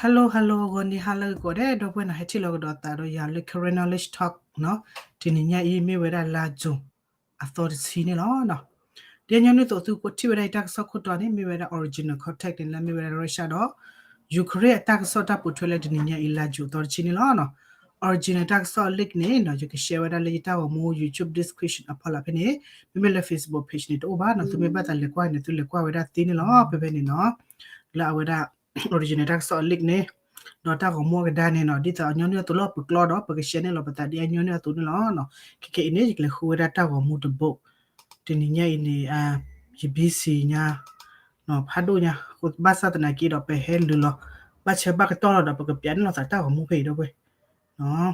Hello hello ဂီၤနံၤဟါလၢအဂ့ၤကိးဂၤဒဲး ဒီပုၢ်ဝဲၢ်နီၤ ဟဲထံၣ်လိာ်ကဒီးသးဒီးယၤလၢ Karen Knowledge Talk နီၤ, တနံၤညါအံၤမ့ၢ်ဝဲဒၣ်လါ June အသီတဆံန့ၣ်လီၤ. ဒ်ညီနုၢ်အသိး သုကထံၣ်ဝဲဒၣ်အံၤတၢ်ကစီၣ်ခိၣ်တီန့ၣ် မ့ၢ်ဝဲဒၣ် original contact န့ၣ် လၢမ့ၢ်ဝဲဒၣ် Russia ဒီး Ukraine အတၢ်ကစီၣ်တၢ်ပိာ်ထွဲလၢတနံၤညါအံၤလါ June အသီတဆံန့ၣ်လီၤ. Original တၢ်ကစီၣ် link န့ၣ်နီၤ ယက share ဝဲဒၣ်လၢယတၢ်ဂီၤမူ YouTube description အဖီလာ်ဖဲန့ၣ်, မ့မ့ၢ်လၢ Facebook page န့ၣ်တအိၣ်ဘၣ်နီၤ, သုမ့ၢ်ဘၣ်သးလဲၤကွၢ်န့ၣ် သုလဲၤကွၢ်ဝဲဒၣ်သ့န့ၣ်လီၤ. ဖဲဖဲန့ၣ်နီၤ လၢအဝဲဒၣ် original တၢ်ကစီၣ်အ link န့ၣ် ဒီးတၢ်ဂီၤမူအကဒါန့ၣ်နီၤ ဒ်သိးညီနုၢ်အသိးလၢပကျီဒီး ပက share န့ၣ်လီၤပသးဒ်အညီနုၢ်အသိးန့ၣ်လီၤ. ခဲခဲအံၤန့ၣ် ယကလဲၤဃုဝဲဒၣ်တၢ်ဂီၤမူတဘိ, တနံၤညါအံၤန့ၣ် ယ busy ညါ ဖးဒိၣ်ညါ ဘၣ်ဆၣ်သနာ်က့ဒီး ပဟဲလုၤလီၤ ဘၣ်ဆၢဘၣ်ကတီၢ်လီၤဒီး ပကပျးန့ၢ်လိာ်သးတၢ်ဂီၤမူဖဲအံၤဒီပုၢ်ဝဲၢ်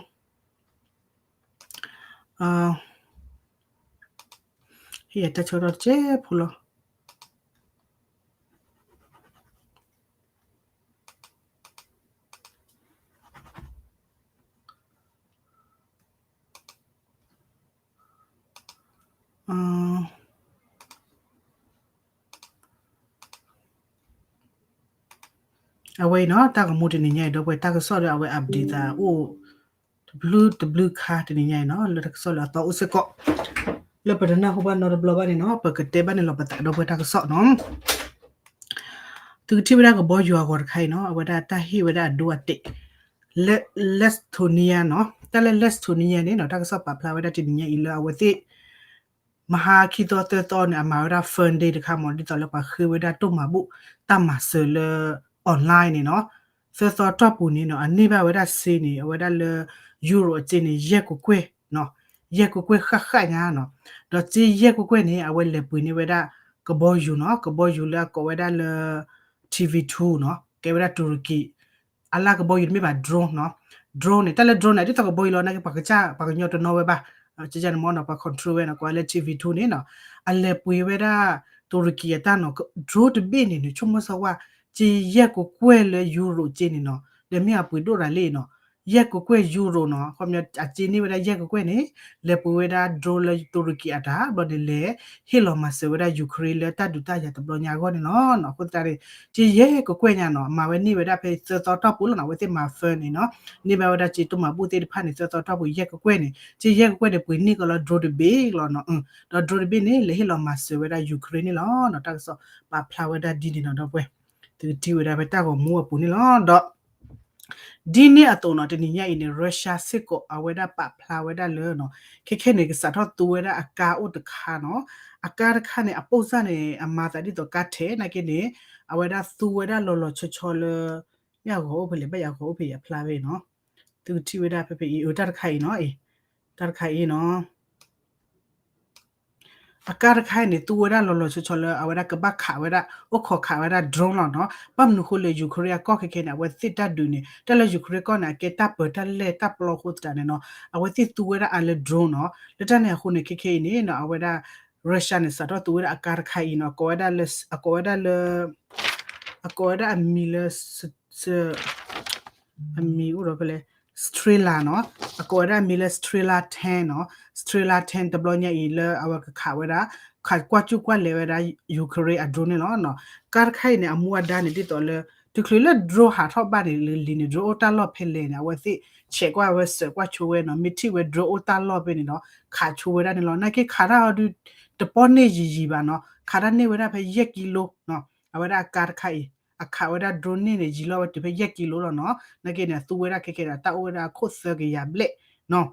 ဟ့ၣ်ယၤတၢ်ဆၢကတီၢ်တစဲးဖိလီၤ. အဝဲအံၤနီၤ တၢ်ဂီၤမူတနံၤညါအံၤ ဒီပုၢ်ဝဲၢ် တၢ်ကစီၣ်ဒီးအဝဲ update သးအိၣ် တဘျုးတဘျုးခါတနံၤညါအံၤနီၤ လၢတၢ်ကစီၣ်လၢအသီအိၣ်စ့ၢ်ကီး လၢပတနၢ်ဟူဘၣ်နီတဘျီဘၣ်န့ၣ်နီၤ ပကတဲဘၣ်န့ၣ်လီၤပသးဒီပုၢ်ဝဲၢ်တၢ်ကစီၣ်နီၤ သုကထံၣ်ဝဲဒၣ်ကဘီယူၤအဂီၤတခါအံၤနီၤ အဝဲဒၣ်တၢ်ဟ့ၣ်ဝဲဒၣ်အဒိအတဲာ် လၢ Lithuania နီၤ တၢ်လၢ Lithuania န့ၣ်နီၤ တၢ်ကစီၣ်ပာ်ဖျါဝဲဒၣ်တနံၤညါအံၤလၢအဝဲသ့ၣ် မဟါခံသီသၢသီန့ၣ် အမၤဝဲဒၣ် fun day တခါမ့ၢ် ဒ်သိးလၢပှၤဃ့ဝဲဒၣ်တိၢ်မၤဘူၣ်တၢ်မၤစၢၤလၢ online န့ၣ်နီၤ သၢသီတီၢ်ပူၤန့ၣ်နီၤ အန့ၢ်ဘၣ်ဝဲဒၣ်စ့န့ၣ် အဝဲဒၣ်လၢ Euro အစ့န့ၣ် ယဲၢ်ကကွဲၢ်နီၤ ယဲၢ်ကကွဲၢ်ဃၣ်ဃၣ်ညါနီၤ ဒီးစ့ယဲၢ်ကကွဲၢ်န့ၣ် အဝဲလဲၤပှ့ၤန့ၢ်ဝဲဒၣ် ကဘီယူၤနီၤ ကဘီယူၤလၢအကိးဝဲဒၣ်လၢ T V two နီၤ ကဲဝဲဒၣ်တူရကံ အလၢကဘီယူၤတမ့ၢ်ဘၣ် drone နီၤ drone န့ၣ် တၢ်လၢ drone န့ၣ် ဒ်သိးကဘီယူၤလီၤ နာ်က့ပှၤကစၢ် ပှၤကညီတနီၤဝဲဘၣ် ကန့ၣ်မ့ၢ်နီၤ ပှၤ control ဝဲနီၤ ကိးဝဲလၢ T V two န့ၣ်နီၤ အလဲၤပှ့ၤဝဲဒၣ် တူရကံအတၢ်နီၤ drone တဘ့ၣ်န့ၣ်န့ၣ် ဆိကမိၣ်ဆၢဝဲ စ့ယဲၢ်ကကွဲၢ်လၢ Euro စ့န့ၣ်နီၤ ဒီးမ့ၢ်အပှ့ၤဒိၣ်ရၤလံနီၤ ယဲၢ်ကကွဲၢ် Euro နီၤ ခီပညီ အစ့န့ၢ်ဝဲဒၣ်ယဲၢ်ကကွဲၢ်န့ၣ် လဲၤပှ့ၤဝဲဒၣ် drone လၢတူရကံအတၢ် ဘျီန့ၣ်လဲၤ ဟ့ၣ်လီၤမၤစၢၤဝဲဒၣ် Ukraine လၢတၢ်ဒုးတၢ်ယၤတဘျီညါအဂီၢ်န့ၣ်လီၤ. အဃိသတးန့ၣ် စ့ယဲၢ်ကကွဲၢ်ညါနီၤ မၤဝဲန့ၢ်ဝဲဒၣ်ဖဲသၢသီတီၢ်ပူၤလီၤနီၤ အဝဲသ့ၣ်မၤ fun န့ၣ်နီၤ န့ၢ်ဘၣ်ဝဲဒၣ်စ့တိၢ်မၤဘူၣ်သ့ၣ်တဖၣ်န့ၣ် သၢသီတီၢ်ပူၤ ယဲၢ်ကကွဲၢ်န့ၣ် စ့ယဲၢ်ကကွဲၢ်န့ၣ် ပှ့ၤန့ၢ်ကလီၤ drone တဘ့ၣ်လီၤနီၤ ဒီး drone တဘ့ၣ်န့ၣ် လဲၤဟ့ၣ်လီၤမၤစၢၤဝဲဒၣ် Ukraine န့ၣ်လီၤနီၤ တၢ်ကစီၣ်ပာ်ဖျါဝဲဒၣ်ဒ်န့ၣ်နီၤ ဒီပုၢ်ဝဲၢ် သုကထံၣ်ဝဲဒၣ်ဖဲတၢ်ဂီၤမူအပူၤန့ၣ်လီၤ ဒီး ဒ်န့ၣ်အသိးနီၤ တနံၤညါအံၤန့ၣ် Russia စ့ၢ်ကီးအဝဲဒၣ်ပာ်ဖျါဝဲဒၣ်လၢနီၤ ခဲခဲန့ၣ် ကစးထီၣ်သူဝဲဒၣ်အကါအိၣ်တခါနီၤ အကါတခါန့ၣ် အပိၢ်စၢ်န့ၣ် အမၤသးဒ်သိးကါထဲး နာ်က့န့ၣ် အဝဲဒၣ်သူဝဲဒၣ်လီၤလီၤဆီဆီလၢ မ့ၢ်အဂီၤအိၣ်ဖဲလဲၣ် ဘၣ်ယၤဂီၤအိၣ်ဖဲယဖျါဖဲနီၤ သုကထံၣ်ဝဲဒၣ်ဖဲဖဲအံၤ အတၢ်တခါအံၤနီၤ တၢ်တခါအံၤနီၤ အကါတခါအံၤန့ၣ် သူဝဲဒၣ်လီၤလီၤဆီဆီလၢ အဝဲဒၣ်ကဘၣ်ခးဝဲဒၣ် အိၣ်ခိးခးဝဲဒၣ် drone လီၤနီၤ ဘၣ်မနုၤဃိလၢ Ukraine အကီၢ်ခဲခဲန့ၣ် အဝဲသ့ၣ်တၢ်ဒုးန့ၣ် တၢ်လၢ Ukraine ကီၢ်န့ၣ် အကဲတၢ်ပၢၤတၢ်လဲၢ်တၢ်ပျီအဃိသတးန့ၣ်နီၤ အဝဲသ့ၣ်သူဝဲဒၣ်အါလၢ drone နီၤ လၢတၢ်န့ၣ်အဃိန့ၣ် ခဲခဲအံၤန့ၣ်နီၤ အဝဲဒၣ် Russia န့ၣ် စးထီၣ်သူဝဲဒၣ်အကါတခါအံၤနီၤ အကိးဝဲဒၣ်လၢ အကိးဝဲဒၣ်လၢ အကိးဝဲဒၣ်အမံၤလၢ အမံၤအိၣ်ဒီးဖဲလဲၣ် Strela နီၤ အကိးဝဲဒၣ်အမံၤလၢ Strela ten နီၤ Strela ten တဘျီညါအံၤလၢအဝဲကခးဝဲဒၣ် ခးကွၢ်စူၣ်ကွၢ်လဲၤဝဲဒၣ် Ukraine အ drone န့ၣ်လီၤနီၤ ကါတခါအံၤန့ၣ် အမူအဒါန့ၣ် ဒ်သိးလၢ တချုးလၢ drone ဟးထီၣ်ဘၣ်န့ၣ် လၢလံၤန့ၣ် drone အိၣ်တၢ်လီၢ်ဖဲလဲၣ်န့ၣ် အဝဲသ့ၣ်ဆဲးကွၢ်ဝဲစၢးကွၢ်ဆိဝဲနီၤ မ့ၢ်ထံၣ်ဝဲ drone အိၣ်တၢ်လီၢ်ဖဲန့ၣ်နီၤ ခးဆိဝဲဒၣ်န့ၣ်လီၤ နာ်က့ခးတၢ်အီၤဒုး တပီၢ်န့ၢ်ယံာ်ယံာ်ဘၣ်နီၤ ခးတၢ်န့ၢ်ဝဲဒၣ်ဖဲယဲၢ်ကံလိနီၤ အဝဲဒၣ်အကါတခါအံၤ အခးဝဲဒၣ် drone န့ၣ်န့ၣ် ယံၤလီၤဝဲတုၤဖဲယဲၢ်ကံလိလီၤနီၤ နာ်က့န့ၣ် အသူဝဲဒၣ်ခဲခဲန့ၣ် တၢ်အိၣ်ဝဲဒၣ်အခိၣ်သၢကယၤဘျဲၣ်နီၤ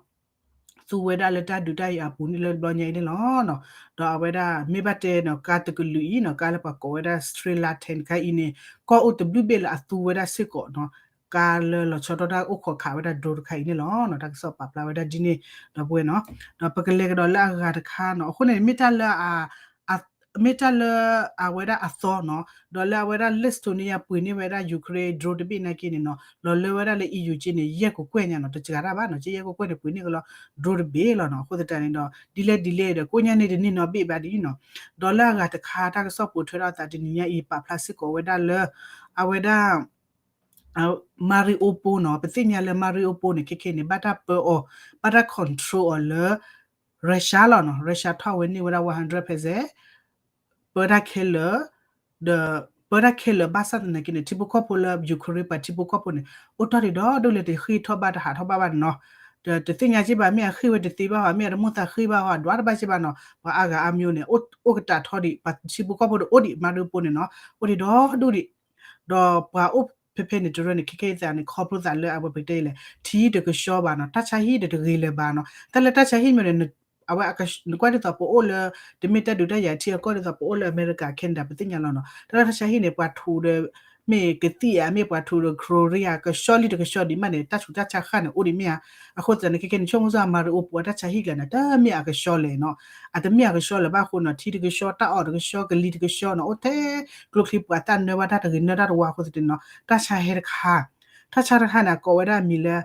သူဝဲဒၣ်လၢတၢ်ဒုးတၢ်ယၤအပူၤန့ၣ်လၢတဘျီညါအံၤန့ၣ်လီၤနီၤ ဒီးအဝဲဒၣ်မ့ၢ်ဘၣ်တဲနီၤ ကါတကလုာ်အံၤနီၤ ကါလၢပှၤကိးဝဲဒၣ် Strela ten တခါအံၤန့ၣ် ကီၢ်အိၣ်တဘျုးဘ့ၣ်လၢအသူဝဲဒၣ်စ့ၢ်ကီးနီၤ ကါလၢလီၤဆီဒၣ်တၢ်အိၣ်ခိးခးဝဲဒၣ် drone တခါအံၤန့ၣ်လီၤနီၤ တၢ်ကစီၣ်ပာ်ဖျါဝဲဒၣ်ဒ်န့ၣ် ဒီပုၢ်ဝဲၢ်နီၤ ဒီးပကလဲၤကဒီးလၢအဂၤတခါနီၤ အဃိန့ၣ် မ့ၢ်တၢ်လၢ မ့ၢ်တၢ်လၢအဝဲဒၣ်အသီနီၤ ဒီးလၢအဝဲဒၣ် Lithuania ပှ့ၤန့ၢ်ဝဲဒၣ် Ukraine drone တဘ့ၣ်နာ်က့န့ၣ်နီၤ လီၤလၢဝဲဒၣ်လၢ E U က့န့ၣ် ယဲၢ်ကကွဲၢ်ညါနီၤ တစှၤတၢ်ဘၣ်နီၤ က့ယဲၢ်ကကွဲၢ်န့ၣ် ပှ့ၤန့ၢ်ကလီၤ drone တဘ့ၣ်လီၤနီၤ အဃိသတးန့ၣ်ဒီး ဒ်လဲၣ်ဒ်လဲၣ်ဒီး ကိးညါန့ၣ်တန့ၢ်နီတဘ့ၣ်ဘၣ်ဒ်နီၤ ဒီးလၢအဂၤတခါ တၢ်ကစီၣ်ပိာ်ထွဲထီၣ်အသးတနံၤညါအံၤ ပာ်ဖျါစ့ၢ်ကီးဝဲဒၣ်လၢ အဝဲဒၣ် Mariupol နီၤ ပသ့ၣ်ညါလၢ Mariupol န့ၣ် ခဲခဲန့ၣ် ဘၣ်တၢ်ပၢအီၤ ဘၣ်တၢ် control အီၤလၢ Russia လီၤနီၤ Russia ထီၣ်ဝဲန့ၢ်ဝဲဒၣ် one hundred percent ပၢတၢ်ခဲလၢာ် ဒီး ပၢတၢ်ခဲလၢာ်ဘၣ်ဆၣ်သနာ်က့န့ၣ် ထံဖိကီၢ်ဖိလၢ Ukraine ပှၤထံဖိကီၢ်ဖိန့ၣ် အိၣ်တ့ၢ်ဒံးဒီးဒိၣ်လဲၣ် တဃ့ၢ်ထီၣ်ဘၣ်တဟးထီၣ်ဘၣ်ဘၣ်န့ၣ်နီၤ. တသ့ၣ်ညါက့ဘၣ် မ့ၢ်အဃ့ၢ်ဝဲတသ့ဘၣ်ဟီ မ့ၢ်အတမိၣ်သးဃ့ၢ်ဘၣ်ဟီ ဒွးတဘၣ်က့ဘၣ်နီၤ. ပှၤအါဂၤအါမျိၤန့ၣ် အိၣ်ကတၢၢ်ထီၣ်ဒံး ပှၤထံဖိကီၢ်ဖိဒီးအိၣ်ဒံး မၤရူပူၤန့ၣ်နီၤ အိၣ်ဒံးဒီးဒိၣ်ဒံး ဒီးပှၤအိၣ်ဖဲဖဲန့ၣ် တရၢန့ၣ် ခဲခဲအံၤသးန့ၣ် ခီဖျိသးလၢအဝဲပကတဲလဲၣ် ထံတကဆှီဘၣ်နီၤ တၢ်ဆါဟံၣ်ဒီးတဂ့ၤလၢၤဘၣ်နီၤ. တၢ်လၢတၢ်ဆါဟံၣ်မ့ၢ်န့ၣ် အဝဲနကွၢ်ဒ်သိးပအိၣ်လၢ တမ့ၢ်တၢ်ဒုးတၢ်ယၤထံအကီၢ်ဒ်သိးပအိၣ်လၢအမဲရကၤ Canada ပသ့ၣ်ညါလီၤနီၤ. တၢ်လၢတၢ်ဆါဟံၣ်န့ၣ် ပှၤထူးဒီး မ့ၢ်ကသံၣ်ဧါ မ့ၢ်ပှၤထူးဒီး ခရိရံဧါ ကဆှီလံတကဆှီဒံးမးန့ၣ် တၢ်ဆူးတၢ်ဆါဃၣ်န့ၣ် အိၣ်ဒံးမ့ၢ်ဧါ. အဃိသတးန့ၣ် ခဲခဲန့ၣ် ဆိကမိၣ်စ့ၢ် Mariupol အတၢ်ဆါဟံၣ်ကျါန့ၣ် တမ့ၢ်အကဆှီလဲၣ်နီၤ. အတမ့ၢ်အကဆှီလၢၤဘၣ်အဃိနီၤ ထံတကဆှီ တၢ်အီၣ်တကဆှီ ကလံၤတကဆှီနီၤ အိၣ်ထဲကျိချံ ပှၤတၢ်နၢဘၣ်တၢ်တဂ့ၤနၢတၢ်တဝါအဃိသတးန့ၣ်နီၤ တၢ်ဆါဟဲတခါ တၢ်ဆါတခါန့ၣ် အကိးဝဲဒၣ်မံၤလၢ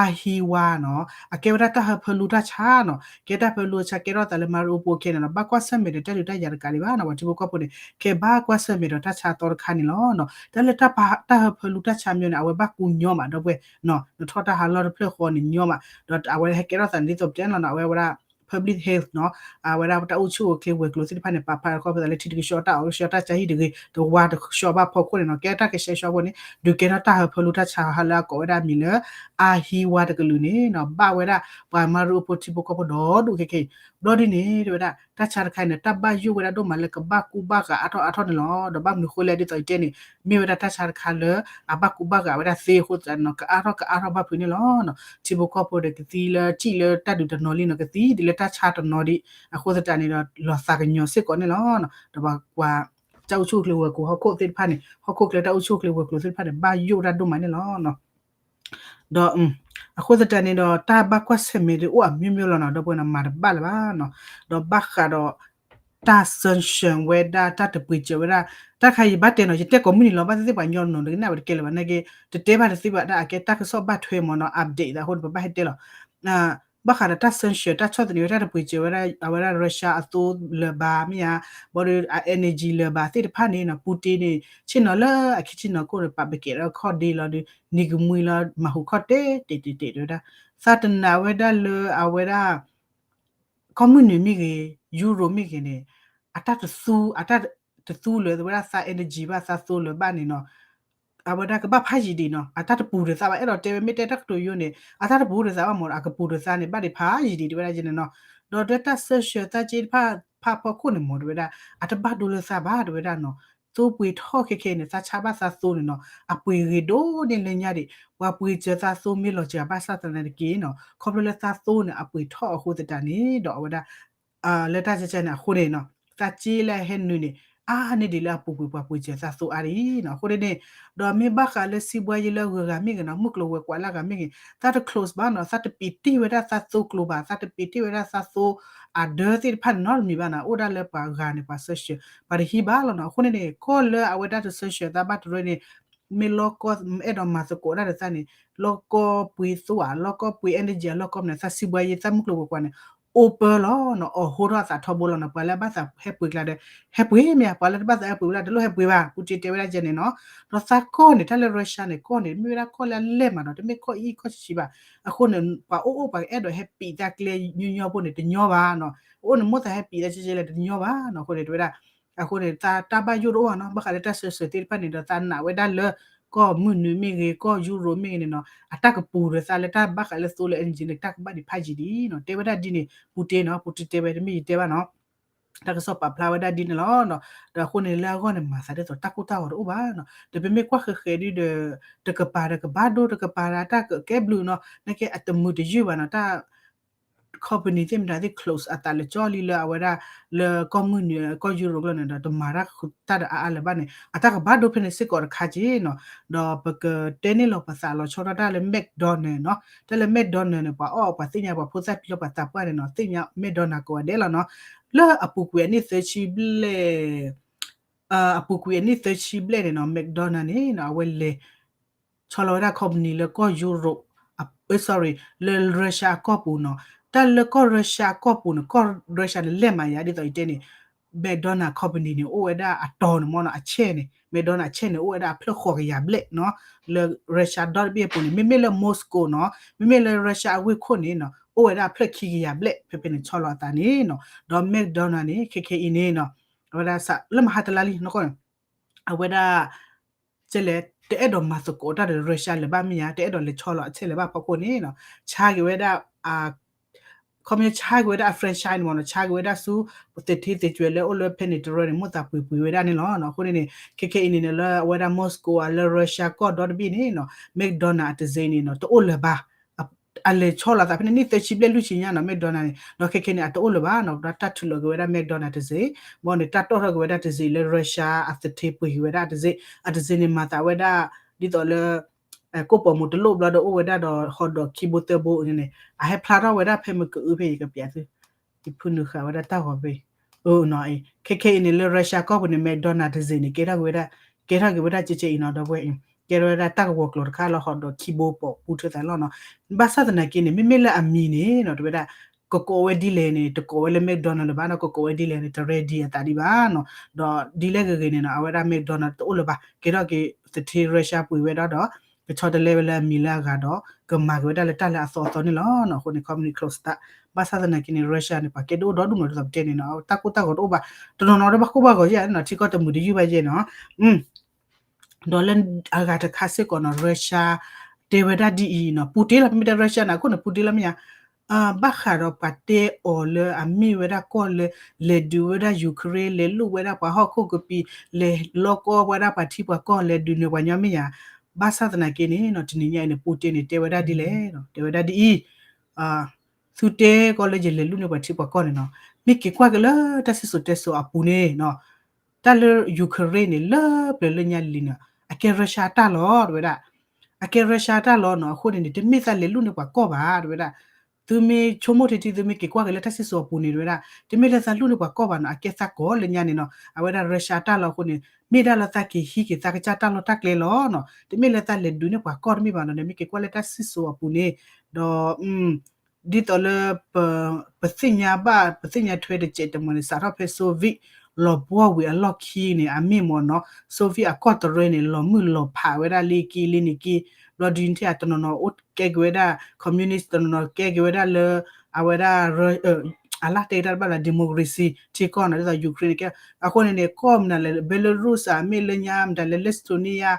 Ahiva နီၤ အကဲဝဲဒၣ်တၢ်ဟၢဖၢလူတၢ်ဆါနီၤ ကဲတၢ်ဟၢဖၢလူဆါ ကဲထီၣ်သးလၢ Mariupol ခဲန့ၣ်နီၤ ဘၣ်ကွၢ်ဆၢၣ်မဲာ်ဒီးတၢ်ဒုးတၢ်ယၤတကးဒံးဘၣ်နီၤ ပှၤထံဖိကီၢ်ဖိန့ၣ် ကဲဘၣ်ကွၢ်ဆၢၣ်မဲာ်ဒီးတၢ်ဆါသီတခါန့ၣ်လီၤနီၤ. တၢ်လၢတၢ်ဟၢဖၢလူတၢ်ဆါမ့ၢ်န့ၣ် အဝဲဘၣ်ကူညီမးဒီပုၢ်ဝဲၢ်နီၤ နထီၣ်တၢ်ဟးလီၢ်တဖျၢၣ်ဃီန့ၣ်ညီမး ဒီးအဝဲဟဲကဲထီၣ်သးန့ၣ်ဒ်သိးပတဲလီၤနီၤ အဝဲဝဲဒၣ် public health နီၤ အဝဲဒၣ်တၢ်အိၣ်ဆူၣ်အိၣ်ချ့ဝဲၤကျိၤသ့ၣ်တဖၣ်န့ၣ် ပာ်ဖျါထီၣ်ခီဖျိသးလၢထံတကဆှီ တၢ်အီၣ်တကဆှီ တၢ်ဆါဟံၣ်တဂ့ၤ တဝါတကဆှီဘၣ်ဖီခိၣ်န့ၣ်နီၤ ကဲတၢ်ကဆှဲကဆှီဖိန့ၣ် ဒုးကဲထီၣ်တၢ်ဟၢဖၢလူတၢ်ဆါဟးလၢအကိးဝဲဒၣ်မံၤလၢ Ahiva တကလုာ်န့ၣ်နီၤ ဘၣ်ဝဲဒၣ်ပှၤ Mariupol ထံဖိကီၢ်ဖိဒီဒူၣ်ခဲခဲအံၤ ဘျီဒ်န့ၣ် တဲဝဲဒၣ် တၢ်ဆါတခါအံၤန့ၣ် တၢ်ဘၣ်ယိၣ်ဝဲဒၣ်ဒိၣ်မးလၢကဘၣ်ကူဘၣ်ဂာ်အါထီၣ်အါထီၣ်န့ၣ်လီၤ. ဒီးဘၣ်မနုၤဃိလဲၣ်ဒ်သိးယတဲန့ၣ် မ့ၢ်ဝဲဒၣ်တၢ်ဆါတခါလၢ အဘၣ်ကူဘၣ်ဂာ်ဝဲဒၣ်သ့အဃိသတးန့ၣ်နီၤ ကအါထီၣ်ကအါထီၣ်ဘၣ်ဖုးန့ၣ်လီၤ. ထံဖိကီၢ်ဖိဒီးကသံလၢထံၣ်လၢတၢ်ဒုးတနီၤလံနီၤ ကသံဒ်လၢတၢ်ဆါတနီၤဒံး အဃိသတးန့ၣ်ဒီး လီၤသးကညီၤစ့ၢ်ကီးန့ၣ်လီၤ. ဒီးပှၤ တၢ်အိၣ်ဆူၣ်အိၣ်ချ့ဝဲၤကျိၤဟီၣ်ခိၣ်သ့ၣ်တဖၣ်န့ၣ် ဟီၣ်ခိၣ်ချၢတၢ်အိၣ်ဆူၣ်အိၣ်ချ့ဝဲၤကျိၤသ့ၣ်တဖၣ်န့ၣ် ဘၣ်ယိၣ်ဝဲဒၣ်ဒိၣ်မးန့ၣ်လီၤ. ဒီး အဃိသတးန့ၣ်ဒီး တၢ်ဘၣ်ကွၢ်ဆၢၣ်မဲာ်ဒ်အိၣ်အမျိုးမျိုးလီၤနီၤ ဒီပုၢ်ဝဲၢ်နီၤ မၤတဘၣ်လၢၤဘၣ်နီၤ. ဒီးဘၣ်ဃးဒီး တၢ် sanction ဝဲဒၣ် တၢ်တပှ့ၤစၢၤဝဲဒၣ် တၢ်ခါယဘၣ်တဲနီၤ ယတဲကိးမုၢ်နံၤလီၤ ဘၣ်သ့ၣ်သ့ၣ်ပှၤကညီတနီၤ တကနၣ်ဝဲတကဲလၢၤဘၣ် နာ်က့ တတဲဘၣ်တသ့ဘၣ် တၢ်အကဲတၢ်ကစီၣ်ဘၣ်ထွဲမ့ၢ်နီၤ update အဃိန့ၣ် ပဘၣ်ဟဲတဲလီၤ ဘၣ်ဃးဒီးတၢ် sanction တၢ်ဆီၣ်သနံးဝဲ တၢ်တပှ့ၤစၢၤဝဲဒၣ် အဝဲဒၣ် Russia အသိလၢၤဘၣ်မ့ၢ်ဧါ, ဘၣ်ဒီး energy လၢၤဘၣ်သ့ၣ်တဖၣ်န့ၣ်နီၤ Putin န့ၣ် ဆ့ၣ်နီၤလၢအခံဆ့ၣ်နီၤခိၣ်န့ၣ် ပာ်ပကဲးထီၣ်ခီၣ်ဒ့လီၤဒီး နံၤကမှံလီၤ မၤဟူးခီၣ်တဲာ်တဲာ်တဲာ်တဲာ်တဲာ်ဝဲဒၣ် သးတနာ်ဝဲဒၣ်လၢအဝဲဒၣ် ကီၢ်မုၢ်နုာ်မ့ၢ်ဂ့ၤ ယူရိၤမ့ၢ်ဂ့ၤန့ၣ် အတၢ်တသူ အတၢ်တသူလၢၤဝဲဒၣ်သး energy ဘၣ်သးသိလၢၤဘၣ်န့ၣ်နီၤ အဝဲဒၣ်ကဘၣ်ဖးယံာ်ဒံးနီၤ အတၢ်တပူၤဒီးသးဘၣ် အဲၣ်ဒိးတဲဝဲမ့ၢ်တဲတၢ်ကတိၤယိန့ၣ် အတၢ်တပူၤဒီးသးဘၣ်မ့ၢ် အကပူၤဒီးသးန့ၣ် ဘၣ်ဒံးဖးယံာ်ဒံးတဲဝဲဒၣ်ယဲန့ၣ်နီၤ ဒီးတၢ် sanction သးက့တဖၣ်ဖးဖီခိၣ်န့ၣ်မ့ၢ်တဲဝဲဒၣ် အတဘၣ်ဒိလၢသးဘၣ်တဲဝဲဒၣ်နီၤ သိပှ့ၤထီၣ်ခဲခဲအံၤန့ၣ် သးဆါဘၣ်သးသိန့ၣ်နီၤ အပှ့ၤဂ့ၤဒိၣ်န့ၢ်လၢညါဒံး ပှၤပှ့ၤစၢၤသးသိမ့ၢ်လီၤစှၤဘၣ်ဆၣ်သနာ်က့နီၤ ခီဖျိလၢသးသိန့ၣ် အပှ့ၤထီၣ်အဃိသတးန့ၣ် ဒီးအဝဲဒၣ် လၢတၢ်ကကန့ၣ် အဃိန့ၣ်နီၤ သးက့လၢအဟဲနုာ်န့ၣ် အါန့ၢ်ဒံးလၢအပူၤကွံာ်ပှၤပှ့ၤစၢၤသးသိအါဒံးနီၤ အဃိန့ၣ်န့ၣ် ဒီးမ့ၢ်ဘၣ်ဃးလၢစံးဘှါယဲလၢအဂုၤအဂၤမ့ၢ်ဂ့ၤနီၤ မုၢ်ကျိၤဝဲၤကွာ်လၢအဂၤမ့ၢ်ဂ့ၤ သးတ close ဘၣ်နီၤ သးတပံးတ့ၢ်ဝဲဒၣ်သးသိကျိၤဘၣ် သးတပံးတ့ၢ်ဝဲဒၣ်သးသိအဒၢသ့ၣ်တဖၣ်န့ၣ်နီတမံၤဘၣ်နီၤ အိၣ်ဒၣ်လၢပှၤဂၤန့ၣ် ပှၤ sanction ပှၤတဟံးဘၣ်လီၤနီၤ အဃိန့ၣ်န့ၣ် ကီၢ်လၢအဝဲဒၣ်တ sanction သးဘၣ်တရၢန့ၣ် မ့ၢ်လီၢ်ကီၢ်အဲၣ်ဒိးမၤသကိးဒၣ်ဒီးသးန့ၣ် လီၢ်ကီၢ်ပှ့ၤသိဧါ လီၢ်ကီၢ်ပှ့ၤ energy လီၢ်ကီၢ်မနုၤ သးစံးဘှါယဲ သးမုၢ်ကျိၤဝဲၤကွာ်န့ၣ် open လီၤနီၤ အိးထီၣ်အသးထီဘိလီၤနီၤ ပှၤလၢဘၣ်သးဟဲပှ့ၤကျါဒီး ဟဲပှ့ၤမ့ၢ်ဧါ ပှၤလၢတဘၣ်သးဟဲပှ့ၤဝဲလၢ တလိၣ်ဟဲပှ့ၤဘၣ် ပူၤတ့တဲဝဲဒၣ်ယဲန့ၣ်နီၤ ဒီးသးကီၢ်န့ၣ် တၢ်လၢ Russia န့ၣ် ကီၢ်န့ၣ် မ့ၢ်ဝဲဒၣ်ကီၢ်လၢအလဲၢ်မးနီၤ တမ့ၢ်ကီၢ်အံၣ်ကီၢ်ဆံးဆံးဘၣ် အဃိန့ၣ် ပှၤအိၣ်အိၣ်ပှၤကအဲၣ်ဒိးဟဲပံးသးကျဲညီညီဖိန့ၣ် တညီဘၣ်နီၤ အိၣ်န့ၣ်မိၣ်သးဟဲပံးသးကဲကဲလဲၣ် တညီဘၣ်နီၤ အဃိန့ၣ် တဲဝဲဒၣ် အဃိန့ၣ် သးတၢ်ဘၣ်ယိၣ်တအိၣ်ဘၣ်နီၤ ဘၣ်ဃးလၢတၢ် sanction သ့ၣ်တဖၣ်န့ၣ်ဒီး သးနာ်ဝဲဒၣ်လၢ ကီၢ်မုၢ်နုာ်မ့ၢ်ဂ့ၤ ကီၢ်ယူရိၤမ့ၢ်ဂ့ၤန့ၣ်နီၤ အတၢ်ကပူၤဒီးသးလၢတၢ်ဘၣ်ဃးလၢသိလၢ energy န့ၣ် တၢ်ကဘၣ်ဒံးဖးယံာ်ဒံးနီၤ တဲဝဲဒၣ်ဒ်န့ၣ် ပူၤတ့နီၤ ပူၤတ့တဲဝဲ တမ့ၢ်ယတဲဘၣ်နီၤ တၢ်ကစီၣ်ပာ်ဖျါဝဲဒၣ်ဒ်န့ၣ်လီၤ. ဒီးအဃိန့ၣ် လၢအဂီၢ်န့ၣ်မၤသးဒ်သိးတၢ်ကိၢ်တၢ်ဂီၤတအိၣ်ဘၣ်နီၤ ဒီးပမ့ၢ်ကွၢ်ဃဲၤဃဲၤဒ်ဒီး တကပၤဒီးကဘၣ်ဒိ တကပၤဒီးတၢ်ကကဲဘျုးနီၤ နာ်က့အတမုာ်တယုၢ်ဘၣ်နီၤ တၢ် company သ့ၣ်မတၤသ့ၣ် close အသးလၢကၠီလံလၢအဝဲဒၣ် လၢကီၢ်မုၢ်နုာ် ကီၢ်ယူရိၤကျိာ်န့ၣ်ဒီး တမၤတၢ်တၢ်ဒီးအါအါလၢၤဘၣ်န့ၣ် အတၢ်ကဘၣ်ဒိဖဲန့ၣ်စ့ၢ်ကီးတခါက့နီၤ ဒီးပကတဲန့ၢ်လီၤပသးလီၤဆီဒၣ်တၢ်လၢ McDonald နီၤ တၢ်လၢ McDonald န့ၣ် ပှၤအီၣ်ပှၤသ့ၣ်ညါပှၤဖိသၣ်လၢပှၤသးပှၢ်န့ၣ်နီၤ သ့ၣ်ညါ McDonald ကိးဂၤဒဲးလီၤနီၤ လၢအပူၤကွံာ်အနံၣ်သၢဆံဘျဲၣ် အပူၤကွံာ်အနံၣ်သၢဆံဘျဲၣ်န့ၣ်နီၤ McDonald န့ၣ်နီၤ အဝဲလဲၤ ဆီလီၤဝဲဒၣ် company လၢကီၢ်ယူရိ sorry လၢ Russia အကီၢ်ပူၤနီၤ တၢ်လၢကီၢ် Russia အကီၢ်ပူၤန့ၣ် ကီၢ် Russia န့ၣ် လဲၢ်မးယါဒ်သိးယတဲန့ၣ် McDonald company န့ၣ် အိၣ်ဝဲဒၣ်အတီၤန့ၣ်မ့ၢ်နီၤ အဆဲန့ၣ် McDonald အဆဲန့ၣ် အိၣ်ဝဲဒၣ်အဖျၢၣ်ဃိးကယၤဘျဲၣ်နီၤ လၢ Russia ဒီတဘ့ၣ်အပူၤန့ၣ် မ့မ့ၢ်လၢ Moscow နီၤ မ့မ့ၢ်လၢ Russia အဝ့ၢ်ခိၣ်န့ၣ်နီၤ အိၣ်ဝဲဒၣ်အဖျၢၣ်ခံကယၤဘျဲၣ် ဖဲဖဲန့ၣ်ဆီလီၤအသးန့ၣ်နီၤ ဒီး McDonald န့ၣ် ခဲခဲအံၤန့ၣ်နီၤ အဝဲဒၣ်လၢမဟါတလါလံနီၢ်ကီၢ်န့ၣ် အဝဲဒၣ် ကဲလဲၣ် တအဲၣ်ဒိးမၤသကိးတၢ်ဒီး Russia လၢၤဘၣ်မ့ၢ်ဧါ, တအဲၣ်ဒိးလဲၤဆီလီၤအဆဲးလၢၤဘၣ်အဖီခိၣ်န့ၣ်နီၤ, ဆါက့ၤဝဲဒၣ် ခီပညီဆါက့ၤဝဲဒၣ်အ franchise န့ၣ်မ့ၢ်နီၤ, ဆါက့ၤဝဲဒၣ်ဆူ သထ့သကၠွဲၤလၢအိၣ်လၢဖဲန့ၣ်တရၢန့ၣ် မိၢ်သးပှ့ၤပှ့ၤဝဲဒၣ်န့ၣ်လီၤ. အဃိန့ၣ်န့ၣ် ခဲခဲအံၤန့ၣ်န့ၣ် လၢအဝဲဒၣ် Moscow ဧါ လၢ Russia ကီၢ်ဒီတဘ့ၣ်န့ၣ်နီၤ McDonald အတစ့န့ၣ်နီၤ တအိၣ်လၢၤဘၣ်. အလဲၤဆီလီၤသးဖဲန့ၣ် နံၣ်သၢဆံဘျဲၣ်လွံၢ်ဆံညါနီၤ McDonald န့ၣ်, ဒီးခဲခဲန့ၣ် အတအိၣ်လၢၤဘၣ်နီၤ, ဒီးတၢ်ထုးလီၤက့ၤဝဲဒၣ် McDonald တစ့, ဘၣ်န့ၣ် တၢ်တီၣ်ထီၣ်က့ၤဝဲဒၣ်တစ့လၢ Russia အသထ့ပှ့ၤက့ၤဝဲဒၣ်တစ့, အတစ့န့ၣ် မၤသးဝဲဒၣ် ဒ်သိးလၢ ကိၣ်ပိာ်မူတလိၣ်ဘျီဒီးအိၣ်ဝဲဒၣ်ဒီး hot dog ခံဘိသၢဘိန့ၣ်န့ၣ် အဟဲဖျါထီၣ်ဝဲဒၣ်ဖဲမ့ၢ်ကအုဖဲယကပျးသု ယဖုနုာ်ဃာ်ဝဲဒၣ်တၢ်ဂီၤဖဲ အနီၤအံၤ ခဲခဲအံၤန့ၣ်လၢ Russia ကီၢ်ပူၤန့ၣ် McDonald တစ့န့ၣ် ကဲထီၣ်က့ၤဝဲဒၣ် ကဲထီၣ်က့ၤဝဲဒၣ်ကဲကဲအံၤနီၤ ဒီပုၢ်ဝဲၢ်အံၤ ကဲထီၣ်ဝဲဒၣ်တၢ်ကဝီၤကျိၤတခါလီၤ hot dog ခံဘိပိာ်ပူထၢသးလီၤနီၤ, ဘၣ်ဆၣ်သနာ်က့န့ၣ် မ့မ့ၢ်လၢအမံၤန့ၣ်နီၤ တဝဲဒၣ် ကကိးဝဲဒ်လဲၣ်န့ၣ် တကိးဝဲလၢ McDonald လၢၤဘၣ်နီၤ ကကိးဝဲဒ်လဲၣ်န့ၣ် တreadyအသးဒံးဘၣ်နီၤ, ဒီးဒ်လဲၣ်ဂ့ၤဂ့ၤန့ၣ်နီၤ အဝဲဒၣ် McDonald တအိၣ်လၢၤဘၣ် ကဲထီၣ်က့ၤသထ့ Russia ပှ့ၤဝဲဒၣ်ဒီး ကဆီတလဲဝဲလၢအမံၤလၢအဂၤဒီး ကမၤက့ၤဝဲဒၣ်လၢတၢ်လၢအသီအသီန့ၣ်လီၤနီၤ, အဃိန့ၣ် company close သး, ဘၣ်ဆၣ်သနာ်က့န့ၣ် Russia န့ၣ် ပှၤကဲဒိၣ်ဒီဒူၣ်မးဒ်သိးပတဲန့ၣ်နီၤ တၢ်ကိၢ်တၢ်ဂီၤတအိၣ်ဘၣ်, တနီၤနီၤဒီးဘၣ်ကိၢ်ဘၣ်ဂီၤယဲၢ်နီၤ ထံကီၢ်တမုာ်တယုၢ်ဘၣ်ယဲၢ်နီၤ ဒီးလၢအဂၤတခါစ့ၢ်ကီးနီၤ Russia တဲဝဲဒၣ်ဒ်အံၤနီၤ Putin လီၤ မ့ၢ်တဲ Russia န့ၣ် အခိၣ်န့ၣ် Putin လီၤမ့ၢ်ဧါ, ဘၣ်ဃးဒီးပှၤတဲအီၤလၢအမ့ၢ်ဝဲဒၣ်ကီၢ်လၢ လဲၤဒုးဝဲဒၣ် Ukraine လဲၤလိာ်ဝဲဒၣ်ပှၤဟီၣ်ခိၣ်ကပံာ် လဲၤလီကီဝဲဒၣ်ပှၤထံပှၤကီၢ် လဲၤဒုးန့ၢ်ပှၤညီမ့ၢ်ဧါ, ဘၣ်ဆၣ်သနာ်က့န့ၣ်နီၤ တနံၤညါအံၤန့ၣ် Putin န့ၣ် တဲဝဲဒၣ်ဒ်လဲၣ်, တဲဝဲဒၣ်ဒ်အံၤ သုတဲကီးလၢယလဲၤလိာ်န့ၢ်ပှၤထံပှၤကီၢ်န့ၣ်နီၤ မ့ၢ်က့ၤကွၢ်က့ၤလၢတၢ်စံၣ်စိၤတဲစိၤအပူၤန့ၣ်နီၤ တၢ်လၢ Ukraine န့ၣ် လၢပျၢၤလၢညါလံၤန့ၣ် အကဲ Russia တၢ်လီၤ တဝဲဒၣ်, အကဲ Russia တၢ်လီၤနီၤ အဃိန့ၣ်န့ၣ် တမ့ၢ်သးလဲၤလိာ်န့ၢ်ပှၤကီၢ်ဘၣ် တဝဲဒၣ်, သုမ့ၢ်ဆိကမိၣ်ထံထံ သုမ့ၢ်က့ၤကွၢ်က့ၤလၢတၢ်စံၣ်စိၤအပူၤန့ၣ် တဝဲဒၣ် တမ့ၢ်လၢသးလိာ်န့ၢ်ပှၤကီၢ်ဘၣ်နီၤ အကဲသးကီၢ်လၢညါန့ၣ်နီၤ အဝဲဒၣ် Russia တၢ်လီၤအဃိန့ၣ် မ့ၢ်ဒၣ်လၢသးက့ၤဟံးက့ၤသးကစၢ်တၢ်လီၢ်တၢ်ကျဲလီၤနီၤ တမ့ၢ်လၢသးလဲၤဒုးန့ၢ်ပှၤကီၢ်တမ့ၢ်ဘၣ်နီၤ န့ၣ်မ့ၢ်က့ၤကွၢ်လၢတၢ်စံၣ်စိၤအပူၤန့ၣ် ဒီး ဒ်သိးလၢ ပသ့ၣ်ညါဘၣ် ပသ့ၣ်ညါထွဲတစဲးတမှဲၤန့ၣ် စးထီၣ်ဖဲ Soviet လီၤဘှီၣ်ဝံၤအလီၢ်ခံန့ၣ် အမ့ၢ်မ့ၢ်နီၤ Soviet အကီၢ်တရၢန့ၣ် လီၤမုၢ်လီၤဖးဝဲဒၣ်လံက့လံန့ၣ်က့ ဘျီဒုးန့ၣ်ထံၣ် တနီၤနီၤအိၣ်ကဲက့ၤဝဲဒၣ် communist တနီၤနီၤကဲက့ၤဝဲဒၣ်လၢ အဝဲဒၣ် အလၢ်တဲတၢ်တဘၣ်လၢ democracy ထံကီၢ်နီၤ ဒ်သိး Ukraine န့ၣ်ကဲ အဃိန့ၣ်န့ၣ် ကီၢ်မနုၤလဲၣ် Belarus ဧါ မ့ၢ်လၢညါ မတၤလဲၣ် Lithuania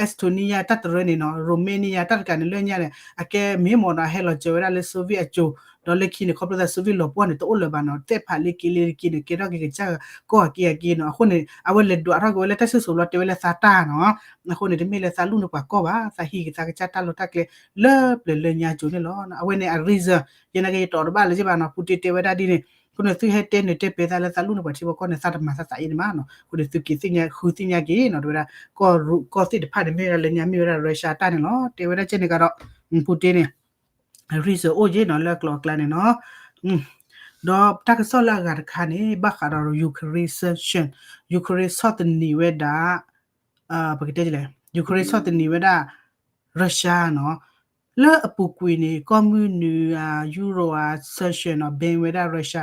Estonia တၢ်တရၢန့ၣ်နီၤ Romania တၢ်တကးန့ၣ်လၢညါန့ၣ် အကဲမ့ၢ်မ့ၢ်နီၤ အဟဲလီၤစၢၤဝဲဒၣ်လၢ Soviet အစိၤ ဒီးလၢခံန့ၣ် ခီဖျိသး Soviet လီၤပှီၢ်န့ၣ် တအိၣ်လၢၤဘၣ်နီၤ သဲးဖးလ့က့လ့က့န့ၣ် ကဲထီၣ်က့ၤကစၢ်ကီၢ်အက့အက့နီၤ အဃိန့ၣ် အဝဲလဲၤဒွးထီၣ်က့ၤဝဲလၢတၢ်စံၣ်စိၤဘျီတဲဝဲလၢသးတၢ်နီၤ အဃိန့ၣ် တမ့ၢ်လၢသးလိာ်န့ၢ်ပှၤကီၢ်ဘၣ် သးဟံးက့ၤသးကစၢ်တၢ်လီၢ်တၢ်ကျဲ လၢပျၢၤလၢညါကၠိန့ၣ်လီၤ အဝဲန့ၣ်အ reason ယဲနာ်က့ယတီၤတဘၣ်လၢၤဘၣ်နီၤ Putin တဲဝဲဒၣ်ဒ်န့ၣ် အဃိန့ၣ် သုဟဲတဲနုာ်တဲပှဲၤသးလၢသးလိာ်န့ၢ်ပှၤထံပှၤကီၢ်န့ၣ် သးတမၤသးသးအံၤန့ၣ်မးနီၤ အဃိန့ၣ်သုက့ၤသ့ၣ်ညါဃုသ့ၣ်ညါက့ၤနီၤ တဲဝဲဒၣ် ကီၢ်ရူးကီၢ်သ့ၣ်တဖၣ်န့ၣ် မ့ၢ်ဝဲဒၣ်လၢညါမ့ၢ်ဝဲဒၣ် Russia တၢ်န့ၣ်လီၤ တဲဝဲဒၣ်ကဲန့ၣ်ကဒီး Putin န့ၣ် reason အိၣ်ယ့ၣ်နီၤ လၢအကျိၤအကျဲန့ၣ်နီၤ ဒီးတၢ်ကစီၣ်လၢအဂၤတခါန့ၣ် ဘၣ်ဃးဒီး Ukraine sanction Ukraine ဆီၣ်သနံးဝဲဒၣ် ပကတဲလဲၣ် Ukraine ဆီၣ်သနံးဝဲဒၣ် Russia နီၤ လၢအပူၤကွံာ်န့ၣ် ကီၢ်မုၢ်နုာ် Europe အ sanction နီၤ ban ဝဲဒၣ် Russia